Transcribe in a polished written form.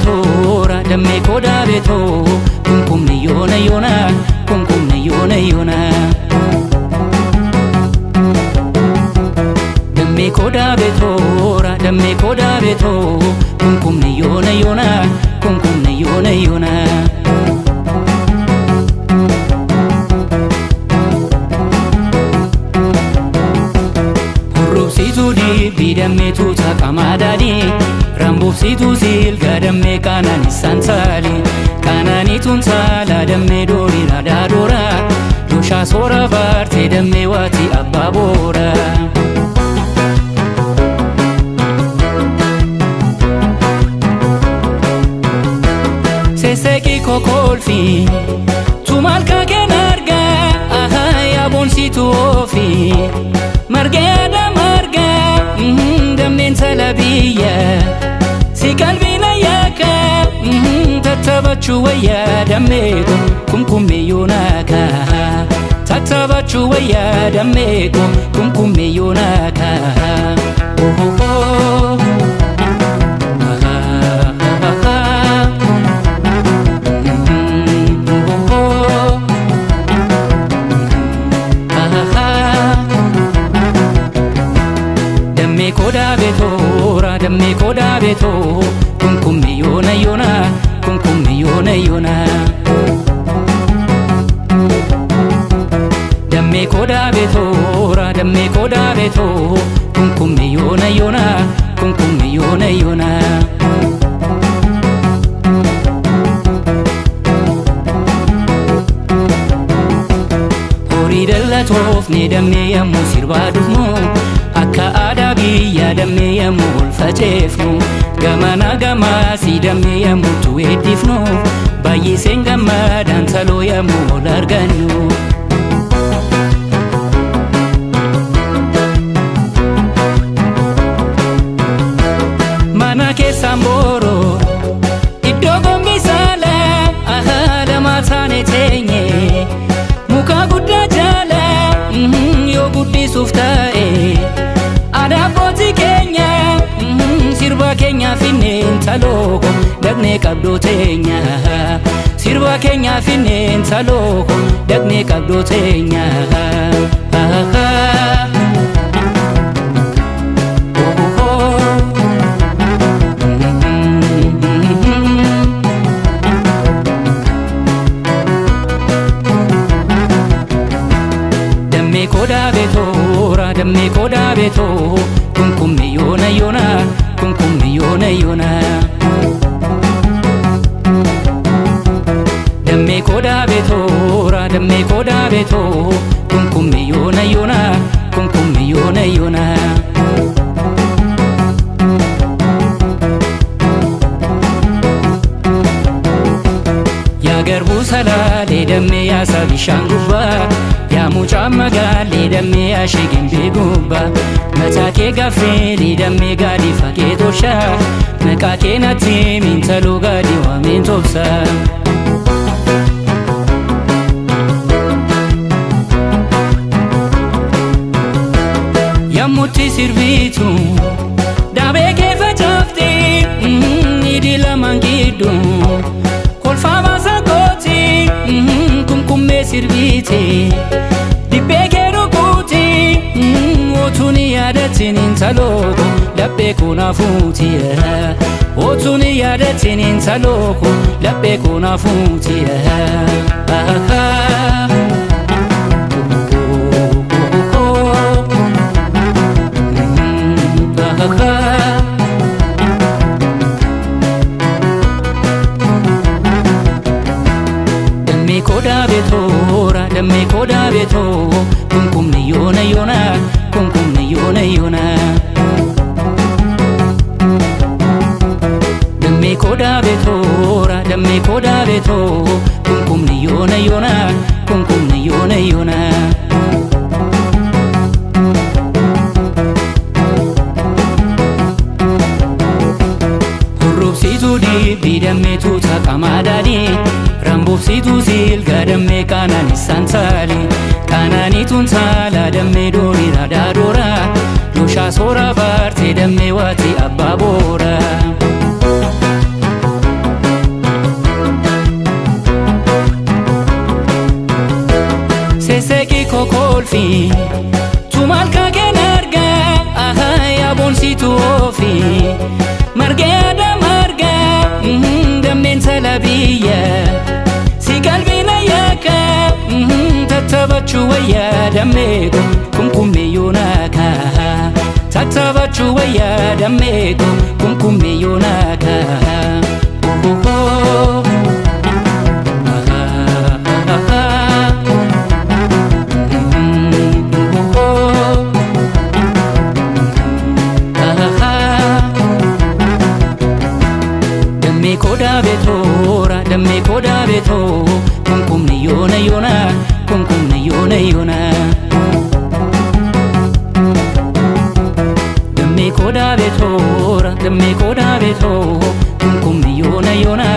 beetoora dammee koodaa beetoo kumkumni yoona yoona kumkumni yoona yoona. Dammee koodaa beetoora dammee koodaa beetoo kumkumni yoona yoona kumkumni yoona yoona. Hurrubsiituu dibbii dammee tuuta qamaadaadhi. Rambuufsiituu silga dammee qaananiisaan saali. Qaananiituun saala dammee doorii radaa doora. Doshaa soora baartee dammee waati abbaa boora. Seeseeqii kokolfi tumaal kakeen argaa ahaa yaaboonsiitu oofi margeedha margaa dammeen sala biyya si qalbiina yaaka tattabachuu wayyaa dammeeko kumkummee yoonaaka tattabachuu wayyaa dammeeko kumkummee yoonaaka. Oh, Dammee koodaa beetoora dammee koodaa beetoo kumkummi yoona yoona kumkummi yoona yoona. Dammee koodaa beetoora dammee koodaa beetoo kumkummi yoona yoona kumkummi yoona yoona. Horii dallatoofne dammee yommuu sirbaa dhufnu akka aadaa biyya dammee yommuu ol faceefnu gamana gamaasii dammee yommuu tuweeddifnu baay'iseen gammadaan saloo yommuu ol argannu. Mana keessaan booroo iddoo gombi saalaa ahaa lamaa taane teenye muka guddaa jala yoo guddisuuf ta'e aadaa abbootii keenya sirba keenya finneen talooko dhaqnee qabdoo teenya sirba keenya finneen talooko dhaqnee qabdoo teenya. Dammee koodaa beetoora dammee koodaa beetoo kumkummi yoona yoona kumkummi yoona yoona. Dammee koodaa beetoora dammee koodaa beetoo kumkummi yoona yoona kumkummi yoona yoona. Yaa garbuu salaalee dammee yaasaa bishaan gubbaa yaa mucaa magaalee dammee yaashee gimbee gubbaa mataa kee gaffeelee dammee gaadii fakee toshaa maqaa kee natti mintaloo gaadii waameen tobsaa. Yammutti sirbitu daabee kee facaaftee hidhii lamaan gidduu kolfaa baasaa kooti kumkummee sirbite dibbee kee rukuti otuun yaadatiin intalooko laphee kunaafuuti otuun yaadatiin intalooko laphee kunaafuuti. Dammee koodaa beetoora dammee koodaa beetoo kumkumni yoona yoona kumkumni yoona yoona. Dammee koodaa beetoora dammee koodaa beetoo kumkumni yoona yoona kumkumni yoona yoona. Hurrubsiituu dibbii dammee tuuta qamaadaadhi. Rambuufsiituu silga dammee qaananiisaan saali. Qaananiituun saala dammee doorii radaa doora. Doshaa soora baartee dammee waati abbaa boora. ofi tumaal kaakeen argaa ahaa yaa boonsituu ofi margee aadaa margaa dammeen sala biyya si qalbiina yaaka tattabachuu wayyaa dammeeko kumkumme yoonaaka tattabachuu wayyaa dammeeko kumkumme yoonaaka. Oh, Dammee kodaa beetoora dammee kodaa beetoo kumkumni yoona yoona kumkumni yoona yoona. Dammee kodaa beetoora dammee kodaa beetoo kumkumni yoona yoona